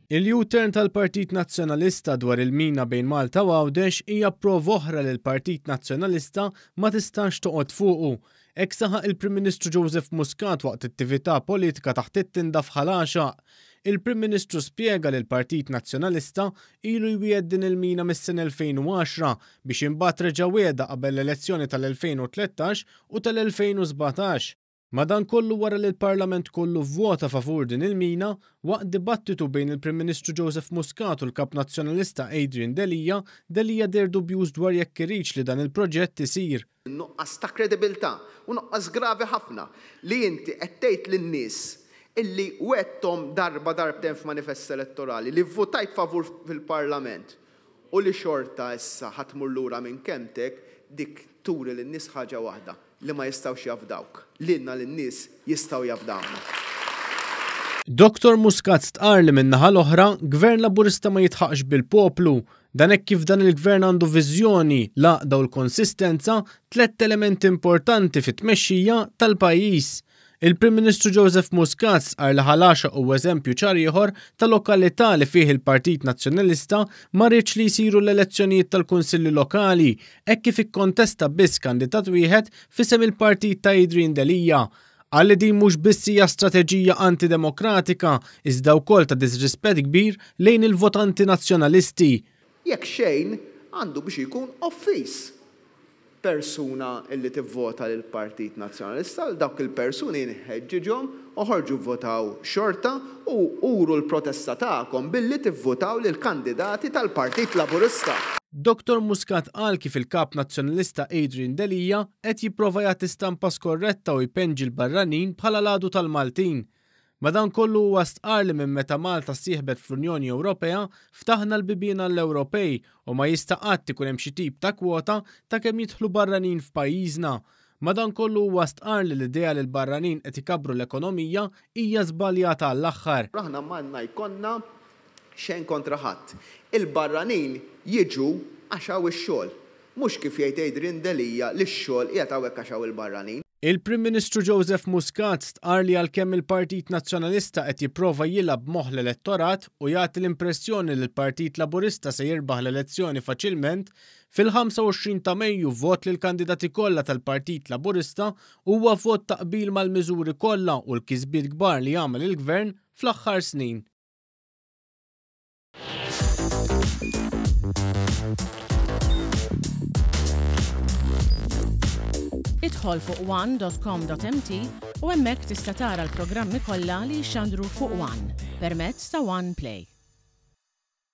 Il-U-turn tal-Partit Nazzjonalista dwar il-mina bejn Malta u Għawdex hija prova oħra li l-Partit Nazzjonalista ma tistax toqgħod fuqu. Hekk saħaq il-Prim Ministru Joseph Muscat waqt attività politika taħt it-tinda f'Ħal Għaxaq. Il-Prim Ministru spjega li l-Partit Nazzjonalista ilu jwiegħed din il-mina mis-sena 2010 biex imbagħad reġa' wiegħda qabel l-elezzjoni tal-2013 u tal-2017. Madankollu wara li l-Parlament kollu vvota favur din il-mina, waqt dibattitu bejn il-Prim Ministru Joseph Muscat u l-Kap Nazzjonalista Adrian Delia, Delia deher dubjuż dwar jekk iridx li dan il-proġett isir. Nuqqas ta' kredibilità u nuqqas gravi ħafna li inti qed tgħid lin-nies illi wegħdthom darba darbtejn f'manifest elettorali, li vvutajt favur fil-Parlament u li xorta issa ħa tmur lura minn kelmtek, dik turi lin-nies ħaġa waħda, li ma jistgħux jafdawk. Lilna lin-nies jistgħu jafdawna. Dottor Muscat stqarr li min-naħa l-oħra, Gvern Laburista ma jidħaqx bil-poplu. Dan hekk kif dan il-Gvern għandu viżjoni, l-għaqda u l-konsistenza, tlett elementi importanti fit-tmexxija tal-pajjiż. Il-Prim Ministru Joseph Muscat stqarr li Ħal Għaxaq huwa eżempju ċar ieħor ta' lokalità li fih il-Partit Nazzjonalista ma riedx li jsiru l-elezzjonijiet tal-Kunsilli Lokali hekk kif ikkontesta biss kandidat wieħed f'isem il-partit ta' Adrian Delia. Qal li din mhux biss hija strateġija anti-demokratika iżda wkoll ta' diżrispett kbir lejn il-votanti Nazzjonalisti. Jekk xejn, għandu biex ikun offiż. Persuna illi tivvota lill-Partit Nazzjonalista, lil dawk il-persuni nħeġġiġhom oħorġu vvotaw xorta u uru l-protesta tagħkom billi tivvutaw lill-kandidati tal-Partit Laburista. Dottor Muscat qal kif il-Kap Nazzjonalista Adrian Delia qed jipprova jagħti stampa skorretta u jpenġi l-barranin bħala l-għadu tal-Maltin. Madankollu huwa stqarr li minn meta Malta ssieħbet fl-Unjoni Ewropea, ftaħna l-bibien għall-Ewropej u ma jista' qatt ikun hemm xi tip ta' kwota ta' kemm jidħlu barranin f'pajjiżna. Madankollu huwa stqarr li l-idea li l-barranin qed ikabbru l-ekonomija hija żbaljata għall-aħħar. Aħna m'għandna jkollna xejn kontra ħadd. Il-barranin jiġu għax hawn ix-xogħol. Mhux kif jgħid Adrian Delia li x-xogħol qiegħed hawnhekk għax hawn il-barranin. Il-Prim Ministru Joseph Muscat stqarr li għalkemm il-Partit Nazzjonalista qed jipprova jilgħab b'moħħ l-elettorat u jagħti l-impressjoni li l-Partit Laburista se jirbaħ l-elezzjoni faċilment, fil-25 ta' Mejju vot lill-kandidati kollha tal-Partit Laburista huwa vot ta' qbil mal-miżuri kollha u l-kisbiet kbar li għamel il-Gvern fl-aħħar snin. Idħol fuq one.com.mt u hemmhekk tista' tara l-programmi kollha li jixxandru fuq One permezz ta' One Play.